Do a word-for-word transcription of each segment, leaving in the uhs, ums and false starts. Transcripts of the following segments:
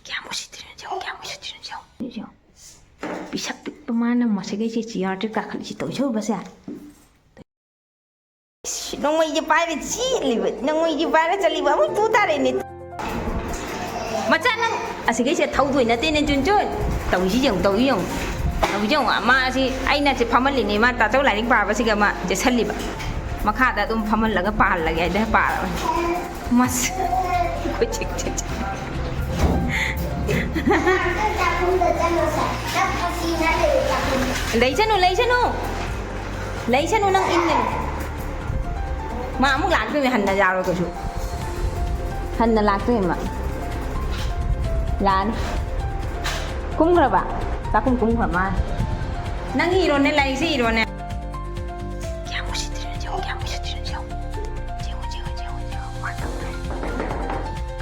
ꯀꯌꯥꯝ ꯎꯁꯤꯠꯇ꯭ꯔꯤꯅꯣ ꯌꯦꯡꯉꯣ, ꯀꯌꯥꯝ ꯎꯁꯤꯠꯇ꯭ꯔꯤꯅꯣ ꯌꯦꯡꯉꯣ, ꯌꯦꯡꯉꯣ꯫ ꯄꯤꯁꯛ ꯄꯤꯛꯄ ꯃꯥꯅ ꯃꯁꯤꯒꯩꯁꯦ ꯆꯤꯌꯥꯔꯁꯦ ꯀꯥꯈꯠꯂꯤꯁꯦ, ꯇꯧꯏꯁꯦ ꯎꯕꯁꯦ? ꯏꯁ, ꯅꯣꯡꯃꯩꯁꯦ ꯄꯥꯏꯔ ꯆꯦꯜꯂꯤꯕ, ꯅꯣꯡꯃꯩꯁꯦ ꯄꯥꯏꯔ ꯆꯠꯂꯤꯕ, ꯑꯃꯨꯛ ꯇꯨ ꯇꯥꯔꯦꯅꯦ꯫ ꯃꯆꯥ ꯅꯪ ꯑꯁꯤꯒꯩꯁꯦ ꯊꯧꯗꯣꯏ ꯅꯠꯇꯦꯅꯦ, ꯆꯨꯟ ꯆꯨꯟ꯫ ꯇꯧꯏꯁꯤ ꯌꯦꯡꯉꯨ, ꯇꯧꯏ ꯌꯦꯡꯉꯨ꯫ ꯇꯧꯏꯁꯤ ꯌꯦꯡꯉꯨ, ꯃꯥꯁꯤ ꯑꯩꯅ ꯁꯤ ꯐꯝꯍꯜꯂꯤꯅꯦ, ꯃꯥ ꯇꯥꯆꯧ ꯂꯥꯏꯔꯤꯛ ꯄꯥꯕꯁꯤꯒ ꯃꯥ ꯆꯦꯠꯁꯜꯂꯤꯕ꯫ ꯃꯈꯥꯗ ꯑꯗꯨꯝ ꯐꯝꯍꯜꯂꯒ ꯄꯥꯍꯜꯂꯒꯦ ꯍꯥꯏꯗꯤ ꯄꯥꯔꯕꯅꯤ꯫ ꯃꯁ-, ꯀꯣꯏꯆꯤꯛ ꯆꯤꯛ ꯆꯤꯛ꯫ ꯂꯩꯁꯅꯨ, ꯂꯩꯁꯅꯨ꯫ ꯂꯩꯁꯅꯨ, ꯅꯪ ꯏꯟꯒꯅꯨ꯫ ꯃꯥ ꯑꯃꯨꯛ ꯂꯥꯛꯇꯣꯏꯅꯦ, ꯍꯟꯅ ꯌꯥꯔꯣꯏ ꯀꯩꯁꯨ꯫ ꯍꯟꯅ ꯂꯥꯛꯇꯣꯏꯅꯦ ꯃꯥ꯫ ꯂꯥꯛꯑꯅꯤ꯫ ꯀꯨꯝꯈ꯭ꯔꯕ? ꯆꯥꯛꯈꯨꯝ ꯀꯨꯝꯈ꯭ꯔ ꯃꯥꯜꯂꯦ꯫ ꯅꯪ ꯏꯔꯣꯅꯦ, ꯂꯥꯏꯔꯤꯛꯁꯦ ꯏꯔꯣꯅꯦ꯫ ꯀꯌꯥꯝ ꯎꯁꯤꯠꯇ꯭ꯔꯤꯅꯣ ꯌꯦꯡꯉꯣ, ꯀꯌꯥꯝ ꯎꯁꯤꯠꯇ꯭ꯔꯤꯅꯣ ꯌꯦꯡꯉꯣ꯫ ꯌꯦꯡꯉꯣ, ꯌꯦꯡꯉꯣ, ꯌꯦꯡꯉꯣ, ꯌꯦꯡꯉꯣ꯫ ꯃꯥ ꯇꯧꯔꯦ꯫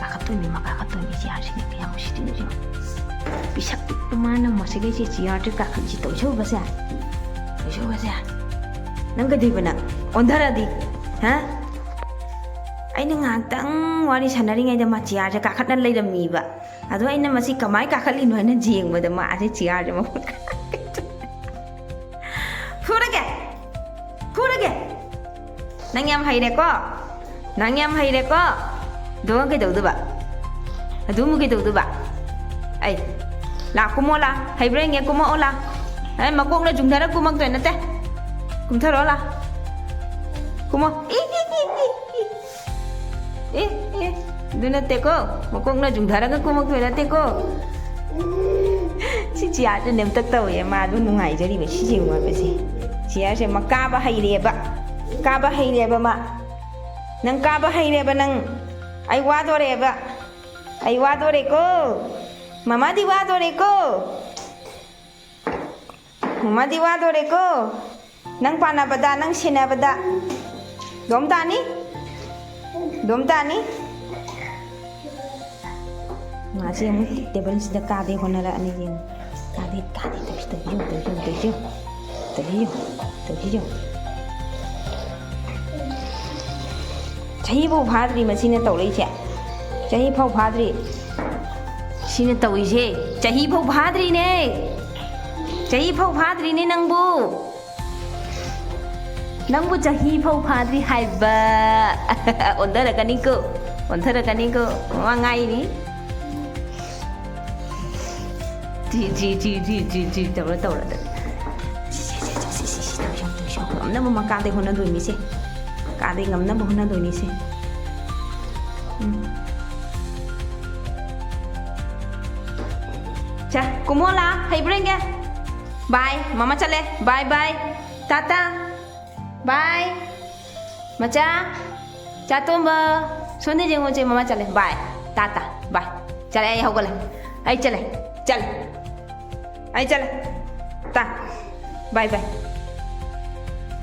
ꯀꯥꯈꯠꯇꯣꯏꯅꯤ, ꯃꯥ ꯀꯥꯈꯠꯇꯣꯏꯅꯤ, ꯆꯤꯌꯥꯔꯁꯤꯅꯦ꯫ ꯀꯌꯥꯝ ꯎꯁꯤꯠꯇ꯭ꯔꯤꯅꯣ ꯌꯦꯡꯉꯣ꯫ ꯄꯤꯁꯛ ꯄꯤꯛꯄ ꯃꯥꯅ ꯃꯁꯤꯒꯩꯁꯦ ꯆꯤꯌꯥꯔꯁꯦ ꯀꯥꯈꯠꯂꯤꯁꯤ, ꯇꯧꯏꯁꯦ ꯎꯕꯁꯦ? ꯇꯧꯏꯁꯦ ꯎꯕꯁꯦ? ꯅꯪ ꯀꯩꯗꯧꯕ ꯅꯪ? ꯑꯣꯟꯊꯔꯛꯑꯗꯤ? ꯍꯥ? ꯑꯩꯅ ꯉꯥꯏꯍꯥꯛꯇꯪ ꯋꯥꯔꯤ ꯁꯥꯟꯅꯔꯤꯉꯩꯗ ꯃꯥ ꯆꯤꯌꯥꯔꯁꯦ ꯀꯥꯈꯠꯅ ꯂꯩꯔꯝꯃꯤꯕ꯫ ꯑꯗꯣ ꯑꯩꯅ ꯃꯁꯤ ꯀꯃꯥꯏ ꯀꯥꯈꯠꯂꯤꯅꯣ ꯍꯥꯏꯅ ꯌꯦꯡꯕꯗ ꯃꯥꯁꯦ ꯆꯤꯌꯥꯔꯁꯦ ꯃꯈꯨꯠ ꯐꯨꯔꯒꯦ! ꯐꯨꯔꯒꯦ! ꯅꯪ ꯌꯥꯝ ꯍꯩꯔꯦꯀꯣ? ꯅꯪ ꯌꯥꯝ ꯍꯩꯔꯦꯀꯣ? ꯑꯗꯨꯒ ꯀꯩꯗꯧꯗꯣꯏꯕ? ꯑꯗꯨ ꯑꯃꯨꯛ ꯀꯩꯗꯧꯗꯣꯏꯕ? ꯑꯩ, ꯂꯥ, ꯀꯨꯝꯃꯣ ꯂꯥ꯫ ꯍꯩꯕ꯭ꯔꯥ ꯌꯦꯡꯒꯦ, ꯀꯨꯝꯃꯛꯑꯣ ꯂꯥ꯫ ꯑꯦ, ꯃꯀꯣꯛꯅ ꯆꯨꯝꯊꯔ ꯀꯨꯝꯃꯛꯇꯣꯏ ꯅꯠꯇꯦ꯫ ꯀꯨꯝꯊꯔꯛꯑꯣ ꯂꯥ꯫ ꯀꯨꯝꯃꯣ꯫ E, E, E, E, E. ꯑꯦ, ꯑꯦ, ꯑꯗꯨ ꯅꯠꯇꯦꯀꯣ꯫ ꯃꯀꯣꯛꯅ ꯆꯨꯝꯊꯔꯒ ꯀꯨꯝꯃꯛꯇꯣꯏ ꯅꯠꯇꯦꯀꯣ꯫ ꯁꯤ ꯆꯤꯌꯥꯔꯁꯦ ꯅꯦꯝꯇꯛ ꯇꯧꯋꯦ, ꯃꯥ ꯑꯗꯨꯝ ꯅꯨꯡꯉꯥꯏꯖꯔꯤꯕ꯫ ꯁꯤ ꯌꯦꯡꯉꯨ ꯍꯥꯏꯕꯁꯦ꯫ ꯆꯤꯌꯥꯔꯁꯦ ꯃꯥ ꯀꯥꯕ ꯍꯩꯔꯦꯕ꯫ ꯀꯥꯕ ꯍꯩꯔꯦꯕ ꯃꯥ꯫ ꯅꯪ ꯀꯥꯕ ꯍꯩꯔꯦꯕ ꯅꯪ꯫ ꯑꯩ ꯋꯥꯗꯣꯔꯦꯕ꯫ ꯑꯩ ꯋꯥꯗꯣꯔꯦꯀꯣ꯫ ꯃꯃꯥꯗꯤ ꯋꯥꯗꯣꯔꯦꯀꯣ꯫ ꯃꯃꯥꯗꯤ ꯋꯥꯗꯣꯔꯦꯀꯣ꯫ ꯅꯪ ꯄꯥꯟꯅꯕꯗ, ꯅꯪ ꯁꯦꯟꯅꯕꯗ꯫ ꯗꯣꯝ ꯇꯥꯅꯤ? ꯗꯣꯝ ꯇꯥꯅꯤ? ꯃꯥꯁꯤ ꯑꯃꯨꯛ ꯇꯦꯕꯜꯁꯤꯗ ꯀꯥꯗꯦ ꯍꯣꯠꯅꯔꯛꯑꯅꯤ, ꯌꯦꯡꯉꯨ꯫ ꯀꯥꯗꯦ, ꯀꯥꯗꯦ, ꯇꯧꯁꯤ, ꯇꯧꯁꯤ, ꯇꯧꯁꯤ, ꯇꯧꯁꯤ, ꯇꯧꯁꯤ, ꯇꯧꯁꯤ꯫ ꯆꯍꯤꯐꯥꯎ ꯐꯥꯗ꯭ꯔꯤ ꯃꯁꯤꯅ ꯇꯧꯔꯛꯏꯁꯦ꯫ ꯆꯍꯤ ꯐꯥꯎ ꯐꯥꯗ꯭ꯔꯤ꯫ ꯁꯤꯅ ꯇꯧꯔꯤꯁꯦ꯫ ꯆꯍꯤ ꯐꯥꯎ ꯐꯥꯗ꯭ꯔꯤꯅꯦ꯫ ꯆꯍꯤ ꯐꯥꯎ ꯐꯥꯗ꯭ꯔꯤꯅꯦ ꯅꯪꯕꯨ꯫ ꯅꯪꯕꯨ ꯆꯍꯤ ꯐꯥꯎ ꯐꯥꯗ꯭ꯔꯤ ꯍꯥꯏꯕ꯫ ꯑꯣꯟꯊꯔꯛꯀꯅꯤꯀꯣ꯫ ꯑꯣꯟꯊꯔꯛꯀꯅꯤꯀꯣ꯫ ꯃꯃꯥ ꯉꯥꯏꯅꯤ꯫ ꯖꯤ, ꯖꯤ, ꯖꯤ, ꯖꯤ, ꯖꯤ, ꯖꯤ ꯇꯧꯔ, ꯇꯧꯔ, ꯇꯧꯔ꯫ ꯁꯤ, ꯁꯤ, ꯁꯤ, ꯁꯤ, ꯁꯤ, ꯁꯤ, ꯇꯧꯁꯤ, ꯇꯧꯁꯤ꯫ ꯉꯝꯅꯕ ꯃꯀꯥꯗꯩ ꯍꯣꯠꯅꯗꯣꯏꯅꯤꯁꯦ꯫ ꯀꯥꯗꯩ ꯉꯝꯅꯕ ꯍꯣꯠꯅꯗꯣꯏꯅꯤꯁꯦ꯫ ꯎꯝ꯫ ꯁꯦ, ꯀꯨꯝꯃꯣ ꯂꯥ, ꯍꯩꯕ꯭ꯔꯥ ꯌꯦꯡꯒꯦ꯫ ꯕꯥꯏ, ꯃꯃꯥ ꯆꯠꯂꯦ꯫ ꯕꯥꯏ, ꯕꯥꯏ꯫ ꯇꯥꯇꯥ꯫ ꯕꯥꯏ꯫ ꯃꯆꯥ꯫ ꯆꯥꯇꯣꯝꯕ꯫ ꯁꯣꯝꯗ ꯌꯦꯡꯉꯣꯁꯦ, ꯃꯃꯥ ꯆꯠꯂꯦ꯫ ꯕꯥꯏ꯫ ꯇꯥꯇꯥ꯫ ꯕꯥꯏ꯫ ꯆꯠꯂꯦ, ꯑꯩ ꯍꯧꯒꯠꯂꯦ꯫ ꯑꯩ ꯆꯠꯂꯦ꯫ ꯆꯠꯂꯦ꯫ ꯑꯩ ꯆꯠꯂꯦ꯫ ꯇꯥ꯫ ꯕꯥꯏ ꯕꯥꯏ꯫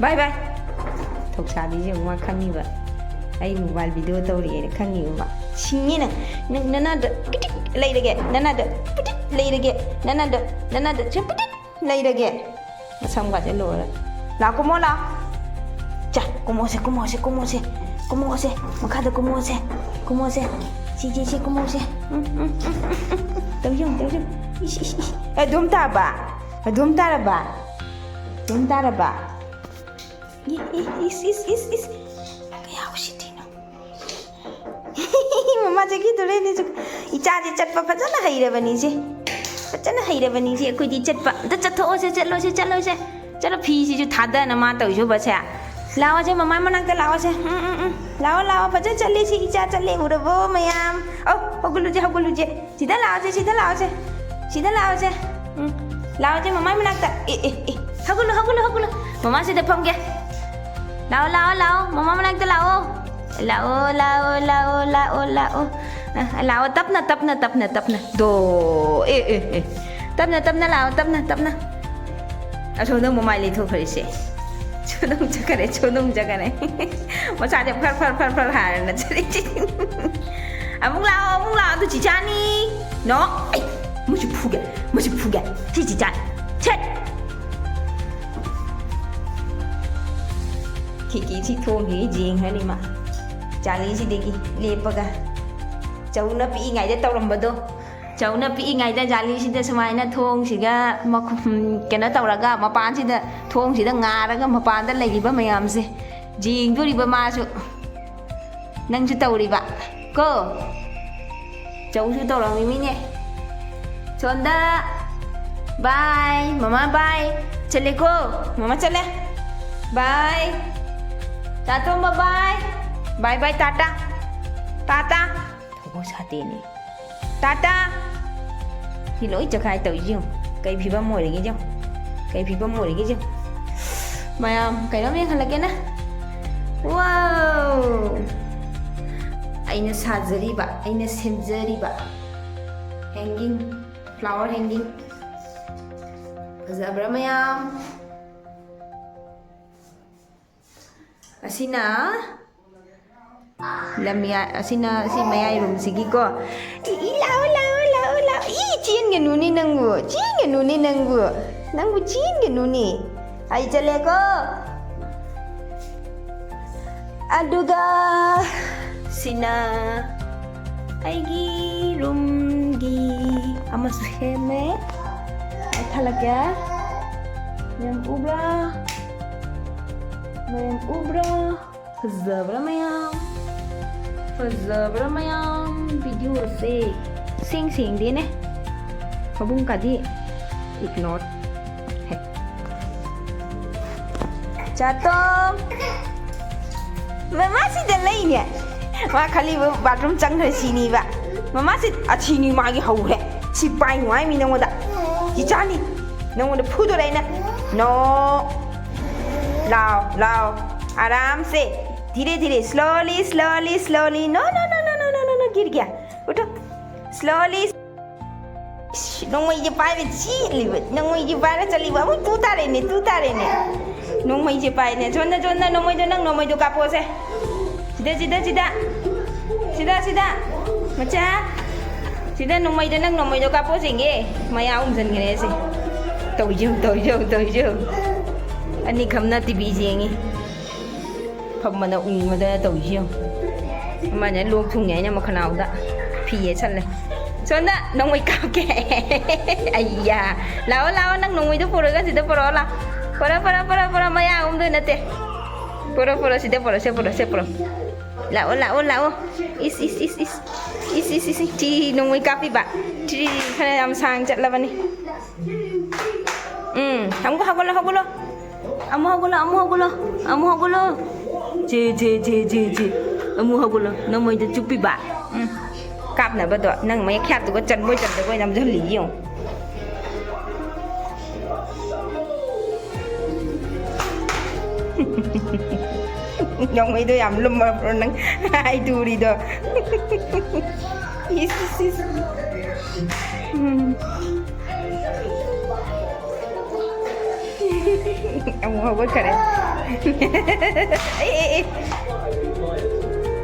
ꯕꯥꯏ ꯕꯥꯏ꯫ ꯊꯧꯁꯥꯕꯤꯁꯦ ꯑꯃꯨꯛ ꯃꯥ ꯈꯪꯉꯤꯕ꯫ ꯑꯩ mobile video ꯇꯧꯔꯤꯑꯦꯅ ꯈꯪꯉꯤꯕ ꯃꯥ꯫ ꯁꯤꯡꯉꯤ ꯅꯪ꯫ ꯅꯪ ꯅꯅꯥꯗ ꯄꯤꯇꯤꯛ ꯂꯩꯔꯒꯦ꯫ ꯅꯅꯥꯗ ꯄꯤꯇꯤꯛ ꯂꯩꯔꯒꯦ꯫ ꯅꯅꯥꯗ, ꯅꯅꯥꯗ ꯁꯦ ꯄꯤꯇꯤꯛ ꯂꯩꯔꯒꯦ꯫ ꯃꯁꯝꯒꯁꯦ ꯂꯣꯏꯔꯦ꯫ ꯂꯥꯛ ꯀꯨꯝꯃꯣ ꯂꯥꯛ꯫ ꯆꯥ, ꯀꯨꯝꯃꯣꯁꯦ, ꯀꯨꯝꯃꯣꯁꯦ, ꯀꯨꯝꯃꯣꯁꯦ꯫ ꯀꯨꯝꯃꯣꯁꯦ꯫ ꯃꯈꯥꯗ ꯀꯨꯝꯃꯣꯁꯦ꯫ ꯀꯨꯝꯃꯣꯁꯦ꯫ ꯁꯤ, ꯁꯤ, ꯁꯤ, ꯀꯨꯝꯃꯣꯁꯦ꯫ ꯎꯝ, ꯎꯝ, ꯎꯝ, ꯎꯝ, ꯎꯝ꯫ ꯇꯧ ꯌꯦꯡꯉꯨ, ꯇꯧ ꯌꯦꯡꯉꯨ꯫ ꯏꯁ, ꯏꯁ, ꯏꯁ꯫ ꯑꯗꯨꯝ ꯇꯥꯕ? ꯑꯗꯨꯝ ꯇꯥꯔꯕ? ꯑꯗꯨꯝ ꯇꯥꯔꯕ? ꯏ, ꯏ, ꯏꯁ, ꯏꯁ, ꯏꯁ, ꯏꯁ꯫ ꯀꯌꯥ ꯎꯁꯤꯠꯇ꯭ꯔꯤꯅꯣ? ꯃꯃꯥ ꯆꯠꯈꯤꯗꯣꯔꯦꯅꯦ꯫ ꯏꯆꯥꯁꯦ ꯆꯠꯄ ꯐꯖꯅ ꯍꯩꯔꯕꯅꯤꯁꯦ꯫ ꯐꯖꯅ ꯍꯩꯔꯕꯅꯤꯁꯦ ꯑꯩꯈꯣꯏꯗꯤ ꯆꯠꯄ꯫ ꯑꯝꯇ ꯆꯠꯊꯣꯛꯑꯣꯁꯦ, ꯆꯠꯂꯣꯁꯦ, ꯆꯠꯂꯣꯁꯦ꯫ ꯆꯠꯂꯣ, ꯐꯤꯁꯤꯁꯨ ꯊꯥꯗꯅ ꯃꯥ ꯇꯧꯔꯤꯁꯨꯕꯁꯦ꯫ ꯂꯥꯛꯑꯣꯁꯦ, ꯃꯃꯥꯏ ꯃꯅꯥꯛꯇ ꯂꯥꯛꯑꯣꯁꯦ꯫ ꯎꯝ, ꯎꯝ, ꯎꯝ꯫ ꯂꯥꯛꯑꯣ, ꯂꯥꯛꯑꯣ꯫ ꯐꯖꯅ ꯆꯠꯂꯦ ꯁꯤ ꯏꯆꯥ, ꯆꯠꯂꯦ ꯎꯔꯕꯣ ꯃꯌꯥꯝ? ꯑꯧ, ꯍꯧꯒꯠꯂꯨꯁꯦ, ꯍꯧꯒꯠꯂꯨꯁꯦ꯫ ꯁꯤꯗ ꯂꯥꯛꯑꯣꯁꯦ, ꯁꯤꯗ ꯂꯥꯛꯑꯣꯁꯦ꯫ ꯁꯤꯗ ꯂꯥꯛꯑꯣꯁꯦ꯫ ꯎꯝ꯫ ꯂꯥꯛꯑꯣꯁꯦ, ꯃꯃꯥꯏ ꯃꯅꯥꯛꯇ꯫ ꯑꯦ, ꯑꯦ, ꯑꯦ꯫ ꯍꯧꯒꯠꯂꯨ, ꯍꯧꯒꯠꯂꯨ, ꯍꯧꯒꯠꯂꯨ꯫ ꯃꯃꯥꯁꯤꯗ ꯐꯝꯒꯦ꯫ ꯂꯥꯛꯑꯣ, ꯂꯥꯛꯑꯣ, ꯂꯥꯛꯑꯣ꯫ ꯃꯃꯥ ꯃꯅꯥꯛꯇ ꯂꯥꯛꯑꯣ꯫ ꯂꯥꯛꯑꯣ, ꯂꯥꯛꯑꯣ, ꯂꯥꯛꯑꯣ, ꯂꯥꯛꯑꯣ, ꯂꯥꯛꯑꯣ꯫ ꯑ, ꯂꯥꯛꯑꯣ, ꯇꯞꯅ, ꯇꯞꯅ, ꯇꯞꯅ, ꯇꯞꯅ꯫ ꯗꯣ꯫ ꯑꯦ, ꯑꯦ, ꯑꯦ꯫ ꯇꯞꯅ, ꯇꯞꯅ ꯂꯥꯛꯑꯣ, ꯇꯞꯅ, ꯇꯞꯅ꯫ ꯑꯁꯣꯝꯗ ꯃꯃꯥꯏ ꯂꯩꯊꯣꯛꯈ꯭ꯔꯦꯁꯦ꯫ ꯁꯣꯝꯗ ꯑꯃꯨꯛ ꯆꯠꯈꯔꯦ, ꯁꯣꯝꯗ ꯑꯃꯨꯛ ꯆꯠꯈꯔꯦ꯫ ꯃꯁꯥꯁꯦ ꯐꯔ, ꯐꯔ, ꯐꯔ, ꯐꯔ ꯍꯥꯏꯔꯅ ꯆꯠꯂꯤꯁꯦ꯫ ꯑꯃꯨꯛ ꯂꯥꯛꯑꯣ, ꯑꯃꯨꯛ ꯂꯥꯛꯑꯣ, ꯑꯗꯨ ꯆꯤꯆꯥꯅꯤ꯫ ꯅꯣ꯫ ꯑꯩ, ꯃꯁꯤ ꯐꯨꯒꯦ, ꯃꯁꯤ ꯐꯨꯒꯦ꯫ ꯁꯤ ꯆꯤꯆꯥꯅꯤ꯫ ꯁꯦꯠ꯫ ꯈꯤꯀꯤ ꯁꯤ ꯊꯣꯡꯁꯤꯒ ꯌꯦꯡꯈ꯭ꯔꯅꯤ ꯃꯥ꯫ ꯆꯥꯂꯤꯁꯤꯗꯒꯤ ꯂꯦꯞꯄꯒ꯫ ꯆꯧꯅ ꯄꯤꯛꯏꯉꯩꯗ ꯇꯧꯔꯝꯕꯗꯣ꯫ ꯆꯧꯅ ꯄꯤꯛꯏꯉꯩꯗ ꯖꯥꯂꯤꯁꯤꯗ ꯁꯨꯃꯥꯏꯅ ꯊꯣꯡꯁꯤꯒ ꯃꯈꯨꯝ, ꯀꯩꯅꯣ ꯇꯧꯔꯒ, ꯃꯄꯥꯟꯁꯤꯗ, ꯊꯣꯡꯁꯤꯗ ꯉꯥꯔꯒ ꯃꯄꯥꯟꯗ ꯂꯩꯔꯤꯕ ꯃꯌꯥꯝꯁꯦ ꯌꯦꯡꯗꯣꯔꯤꯕ ꯃꯥꯁꯨ꯫ ꯅꯪꯁꯨ ꯇꯧꯔꯤꯕ ꯀꯣ? ꯆꯧꯁꯨ ꯇꯧꯔꯝꯃꯤꯅꯦ꯫ ꯁꯣꯝꯗ ꯕꯥꯏ, ꯃꯃꯥ ꯕꯥꯏ꯫ ꯆꯠꯂꯦꯀꯣ? ꯃꯃꯥ ꯆꯠꯂꯦ꯫ ꯕꯥꯏ꯫ ꯇꯥꯇꯣꯝꯕ ꯕꯥꯏ꯫ ꯕꯥꯏ ꯕꯥꯏ, ꯇꯥꯇꯥ꯫ ꯇꯥꯇꯥ꯫ ꯊꯧꯕ ꯁꯥꯇꯦꯅꯦ꯫ ꯇꯥꯇꯥ꯫ ꯁꯤ ꯂꯣꯏ ꯆꯈꯥꯏ ꯇꯧꯔꯤꯁꯤ ꯌꯦꯡꯉꯨ꯫ ꯀꯩ ꯐꯤꯕꯝ ꯑꯣꯏꯔꯒꯦ ꯌꯦꯡꯉꯨ꯫ ꯀꯩ ꯐꯤꯕꯝ ꯑꯣꯏꯔꯒꯦ ꯌꯦꯡꯉꯨ꯫ ꯃꯌꯥꯝ ꯀꯩꯅꯣꯝ ꯌꯦꯡꯍꯜꯂꯛꯀꯦꯅ꯫ ꯋꯥꯎ! ꯑꯩꯅ ꯁꯥꯖꯔꯤꯕ, ꯑꯩꯅ ꯁꯦꯝꯖꯔꯤꯕ hanging, flower hanging꯫ ꯐꯖꯕ꯭ꯔꯥ ꯃꯌꯥꯝ? ꯑꯁꯤꯅ ꯂꯝꯌꯥ-, ꯑꯁꯤꯅ ꯁꯤ ꯃꯌꯥꯏ ꯔꯨꯝꯁꯤꯒꯤꯀꯣ꯫ ꯏ, ꯏ, ꯂꯥꯛꯑꯣ, ꯂꯥꯛꯑꯣ, ꯂꯥꯛꯑꯣ, ꯂꯥꯛꯑꯣ꯫ ꯏ, ꯆꯦꯟꯒꯅꯨꯅꯦ ꯅꯪꯕꯨ, ꯆꯦꯟꯒꯅꯨꯅꯦ ꯅꯪꯕꯨ, ꯅꯪꯕꯨ ꯆꯦꯟꯒꯅꯨꯅꯦ꯫ ꯑꯩ ꯆꯠꯂꯦꯀꯣ꯫ ꯑꯗꯨꯒ ꯁꯤꯅ ꯑꯩꯒꯤ ꯔꯨꯝꯒꯤ ꯑꯃꯁꯨ ꯁꯦꯝꯃꯦ꯫ ꯑꯩ ꯊꯥꯜꯂꯛꯀꯦ꯫ ꯃꯌꯥꯝ ꯎꯕ꯭ꯔꯥ? ꯃꯌꯥꯝ ꯎꯕ꯭ꯔꯥ? ꯐꯖꯕ꯭ꯔꯥ ꯃꯌꯥꯝ? ꯐꯖꯕ꯭ꯔꯥ ꯃꯌꯥꯝ? ꯚꯤꯗꯤꯑꯣꯁꯦ ꯁꯦꯡ ꯁꯦꯡꯗꯦꯅꯦ꯫ ꯃꯕꯨꯡ ꯀꯥꯗꯤ ignore꯫ ꯍꯦ꯫ ꯆꯥꯇꯣꯝ꯫ ꯃꯃꯥꯁꯤꯗ ꯂꯩꯅꯦ꯫ ꯃꯥ ꯈꯜꯂꯤꯕ bathroom ꯆꯪꯈ꯭ꯔꯦ ꯁꯤꯅꯤꯕ꯫ ꯃꯃꯥꯁꯤ ꯑꯁꯤꯅꯤ ꯃꯥꯒꯤ ꯍꯧꯔꯦ꯫ ꯁꯤ ꯄꯥꯏꯅꯨ ꯍꯥꯏꯃꯤ ꯅꯉꯣꯟꯗ꯫ ꯁꯤ ꯆꯥꯅꯤ꯫ ꯅꯉꯣꯟꯗ ꯐꯨꯗꯣꯔꯦ ꯑꯩꯅ꯫ No꯫ ꯂꯥꯎ, ꯂꯥꯎ꯫ ꯑꯔꯥꯝꯁꯦ꯫ धीरे धीरे, slowly, slowly, slowly. No, no, no, no, no, no, no, गिर गया। उठो। Slowly. ꯏꯁ, ꯅꯣꯡꯃꯩꯁꯦ ꯄꯥꯏꯔ ꯆꯦꯜꯂꯤꯕ, ꯅꯣꯡꯃꯩꯁꯦ ꯄꯥꯏꯔ ꯆꯠꯂꯤꯕ꯫ ꯑꯃꯨꯛ ꯇꯨ ꯇꯥꯔꯦꯅꯦ, ꯇꯨ ꯇꯥꯔꯦꯅꯦ꯫ ꯅꯣꯡꯃꯩꯁꯦ ꯄꯥꯏꯅꯦ꯫ ꯁꯣꯝꯗ, ꯁꯣꯝꯗ ꯅꯣꯡꯃꯩꯗꯣ, ꯅꯪ ꯅꯣꯡꯃꯩꯗꯣ ꯀꯥꯞꯄꯣꯁꯦ꯫ ꯁꯤꯗ, ꯁꯤꯗ, ꯁꯤꯗ꯫ ꯁꯤꯗ, ꯁꯤꯗ꯫ ꯃꯆꯥ꯫ ꯁꯤꯗ ꯅꯣꯡꯃꯩꯗꯣ, ꯅꯪ ꯅꯣꯡꯃꯩꯗꯣ ꯀꯥꯞꯄꯣꯁꯦ ꯌꯦꯡꯒꯦ꯫ ꯃꯌꯥ ꯎꯝꯖꯟꯈ꯭ꯔꯦ ꯁꯦ꯫ ꯇꯧꯖꯧ, ꯇꯧꯖꯧ, ꯇꯧꯖꯧ꯫ ꯑꯅꯤꯈꯝꯅ ꯇꯤꯚꯤ ꯌꯦꯡꯉꯤ꯫ ꯐꯝꯕꯅ ꯎꯪꯕꯗ ꯇꯧꯔꯤꯁꯤ ꯌꯦꯡꯉꯨ꯫ ꯑꯃꯅ ꯂꯣꯛ ꯊꯨꯡꯉꯦ ꯍꯥꯏꯅ ꯃꯈꯅꯥꯎꯗ ꯐꯤ ꯌꯦꯠꯁꯜꯂꯦ꯫ ꯁꯣꯝꯗ ꯅꯣꯡꯃꯩ ꯀꯥꯞꯀꯦ꯫ ꯑꯩꯌꯥ꯫ ꯂꯥꯛꯑꯣ, ꯂꯥꯛꯑꯣ, ꯅꯪ ꯅꯣꯡꯃꯩꯗꯨ ꯄꯨꯔꯒ ꯁꯤꯗ ꯄꯨꯔꯛꯑꯣ, ꯂꯥꯛꯑꯣ꯫ ꯄꯨꯔꯛꯑꯣ, ꯄꯨꯔꯛꯑꯣ, ꯄꯨꯔꯛꯑꯣ, ꯄꯨꯔꯛꯑꯣ, ꯃꯌꯥ ꯎꯝꯗꯣꯏ ꯅꯠꯇꯦ꯫ ꯄꯨꯔꯛꯑꯣ, ꯄꯨꯔꯛꯑꯣ, ꯁꯤꯗ ꯄꯨꯔꯛꯑꯣ, ꯁꯦ ꯄꯨꯔꯛꯑꯣ, ꯁꯦ ꯄꯨꯔꯛꯑꯣ꯫ ꯂꯥꯛꯑꯣ, ꯂꯥꯛꯑꯣ, ꯂꯥꯛꯑꯣ꯫ ꯏꯁ, ꯏꯁ, ꯏꯁ, ꯏꯁ꯫ ꯏꯁ, ꯏꯁ, ꯏꯁ, ꯏꯁ꯫ ꯇꯤ ꯅꯣꯡꯃꯩ ꯀꯥꯞꯄꯤꯕ꯫ ꯇꯤ ꯐꯅ ꯌꯥꯝ ꯁꯥꯡ ꯆꯠꯂꯕꯅꯤ꯫ ꯎꯝ, ꯑꯃꯨꯛ ꯍꯧꯒꯠꯂꯣ, ꯍꯧꯒꯠꯂꯣ꯫ ꯑꯃꯨꯛ ꯍꯧꯒꯠꯂꯣ, ꯑꯃꯨꯛ ꯍꯧꯒꯠꯂꯣ, ꯑꯃꯨꯛ ꯍꯧꯒꯠꯂꯣ꯫ ꯆꯦ, ꯆꯦ, ꯆꯦ, ꯆꯦ, ꯆꯦ꯫ ꯑꯃꯨꯛ ꯍꯧꯒꯠꯂꯣ, ꯅꯃꯩꯗ ꯆꯨꯞꯄꯤꯕ꯫ ꯎꯝ, ꯀꯥꯞꯅꯕꯗꯣ ꯅꯪ ꯃꯌꯦꯛ ꯈ꯭ꯌꯥꯞꯇꯨꯒ ꯆꯟꯕꯣꯏ ꯆꯟꯗꯕꯣꯏ ꯅꯝꯁꯤꯜꯂꯤ ꯌꯦꯡꯉꯨ꯫ ꯅꯣꯡꯃꯩꯗꯣ ꯌꯥꯝ ꯂꯨꯝꯃꯕ꯭ꯔꯣ ꯅꯪ? ꯍꯥꯏꯗꯨꯔꯤꯗꯣ꯫ ꯏꯁ, ꯏꯁ, ꯏꯁ꯫ ꯎꯝ꯫ ꯑꯃꯨꯛ ꯍꯧꯒꯠꯈꯔꯦ꯫ ꯑꯦ, ꯑꯦ, ꯑꯦ꯫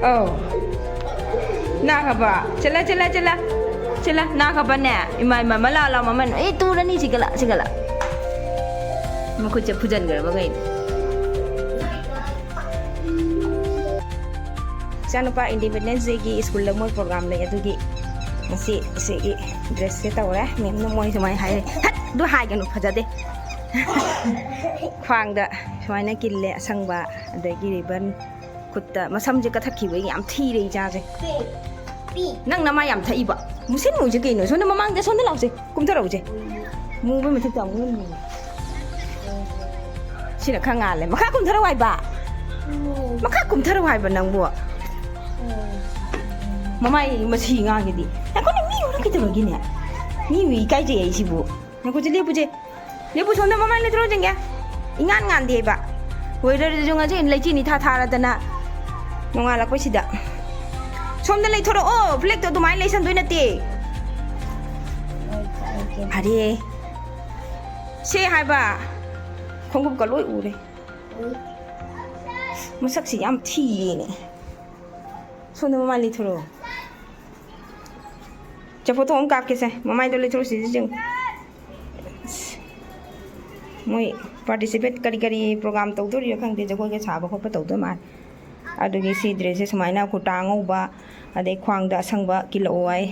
ꯑꯧ꯫ ꯅꯥꯈ꯭ꯔꯕ? ꯆꯠꯂ, ꯆꯠꯂ, ꯆꯠꯂ꯫ ꯆꯠꯂ, ꯅꯥꯈ꯭ꯔꯕꯅꯦ? ꯏꯃꯥ, ꯏꯃꯥ, ꯃꯂꯥ, ꯂꯥ, ꯃꯃꯟ꯫ ꯑꯦ, ꯇꯨꯔꯅꯤ, ꯁꯤꯒꯠꯂ, ꯁꯤꯒꯠꯂ꯫ ꯃꯈꯨꯠꯁꯦ ꯐꯨꯖꯟꯈ꯭ꯔꯕ ꯀꯩꯅꯣ? ꯏꯆꯥꯅꯨꯄꯥ Independence Dayꯒꯤ ꯁ꯭ꯀꯨꯜꯗ ꯃꯣꯏ ꯄ꯭ꯔꯣꯒ꯭ꯔꯥꯝ ꯂꯩ, ꯑꯗꯨꯒꯤ ꯉꯁꯤ ꯁꯤꯒꯤ ꯗ꯭ꯔꯦꯁꯁꯦ ꯇꯧꯔꯦ꯫ ꯃꯦꯝꯅ ꯃꯣꯏ ꯁꯨꯃꯥꯏꯅ ꯍꯥꯏꯔꯦ, "ꯍꯠ! ꯑꯗꯨ ꯍꯥꯏꯒꯅꯨ, ꯐꯖꯗꯦ"꯫ ꯈ꯭ꯋꯥꯡꯗ ꯁꯨꯃꯥꯏꯅ ꯀꯤꯜꯂꯦ ꯑꯁꯪꯕ, ꯑꯗꯒꯤ ꯔꯤꯕꯟ, ꯈꯨꯠꯇ, ꯃꯁꯝꯁꯦ ꯀꯛꯊꯠꯈꯤꯕꯒꯤ ꯌꯥꯝ ꯊꯤꯔꯦ ꯏꯆꯥꯁꯦ꯫ ꯅꯪ ꯅꯃꯥꯏ ꯌꯥꯝ ꯊꯛꯏꯕ꯫ ꯃꯨꯁꯤꯟ ꯃꯨꯏꯁꯦ ꯀꯩꯅꯣ? ꯁꯣꯝꯗ ꯃꯃꯥꯡꯗ, ꯁꯣꯝꯗ ꯂꯥꯎꯁꯦ꯫ ꯀꯨꯝꯊꯔꯛꯎꯁꯦ꯫ ꯃꯨꯕꯩ ꯃꯊꯛꯇ ꯑꯃꯨꯛ ꯍꯦꯟꯅ ꯃꯨ꯫ ꯁꯤꯅ ꯈꯔ ꯉꯥꯜꯂꯦ꯫ ꯃꯈꯥ ꯀꯨꯝꯊꯔꯛꯎ ꯍꯥꯏꯕ꯫ ꯃꯈꯥ ꯀꯨꯝꯊꯔꯛꯎ ꯍꯥꯏꯕ ꯅꯪꯕꯨ꯫ ꯃꯃꯥꯏ ꯃꯁꯤ ꯉꯥꯡꯒꯤꯗꯤ꯫ ꯉꯥꯏꯈꯣꯅꯦ, ꯃꯤ ꯎꯔꯛꯀꯦ ꯇꯧꯔꯒꯤꯅꯦ꯫ ꯃꯤ ꯎꯏ ꯏꯀꯥꯏꯖꯩ ꯑꯩꯁꯤꯕꯨ꯫ ꯉꯥꯏꯈꯣꯁꯦ, ꯂꯦꯞꯄꯨꯁꯦ꯫ ꯂꯦꯞꯄꯨ, ꯁꯣꯝꯗ ꯃꯃꯥꯏ ꯂꯩꯊꯣꯔꯛꯑꯣ ꯌꯦꯡꯒꯦ꯫ ꯏꯉꯥꯟ ꯉꯥꯟꯗꯦꯕ꯫ Weatherꯁꯤꯁꯨ ꯉꯁꯤ ꯂꯩꯆꯤꯟ ꯏꯊꯥ ꯊꯥꯔꯗꯅ ꯅꯣꯡꯉꯥꯜꯂꯛꯄꯩꯁꯤꯗ꯫ ꯁꯣꯝꯗ ꯂꯩꯊꯣꯔꯛꯑꯣ, flagꯇꯣ ꯑꯗꯨꯃꯥꯏꯅ ꯂꯩꯁꯟꯗꯣꯏ ꯅꯠꯇꯦ꯫ ꯐꯔꯦ꯫ ꯁꯦ ꯍꯥꯏꯕ꯫ ꯈꯣꯡꯎꯞꯀ ꯂꯣꯏ ꯎꯔꯦ꯫ ꯃꯁꯛꯁꯤ ꯌꯥꯝ ꯊꯤꯌꯦꯅꯦ꯫ ꯁꯣꯝꯗ ꯃꯃꯥꯏ ꯂꯩꯊꯣꯔꯛꯑꯣ꯫ ꯆꯦ, photo ꯑꯃ ꯀꯥꯞꯀꯦꯁꯦ꯫ ꯃꯃꯥꯏꯗꯣ ꯂꯩꯊꯣꯔꯛꯑꯣ, ꯁꯤꯁꯦ ꯌꯦꯡꯉꯨ꯫ ꯃꯣꯏ participate ꯀꯔꯤ ꯀꯔꯤ program ꯇꯧꯗꯣꯔꯤꯔꯣ ꯈꯪꯗꯦ, ꯖꯒꯣꯏꯒ ꯁꯥꯕ ꯈꯣꯠꯄ ꯇꯧꯗꯣꯏ ꯃꯥꯜꯂꯦ꯫ ꯑꯗꯨꯒꯤ ꯁꯤ dressꯁꯦ ꯁꯨꯃꯥꯏꯅ ꯀꯨꯔꯇꯥ ꯑꯉꯧꯕ, ꯑꯗꯩ ꯈ꯭ꯋꯥꯡꯗ ꯑꯁꯪꯕ ꯀꯤꯜꯂꯛꯑꯣ ꯍꯥꯏ꯫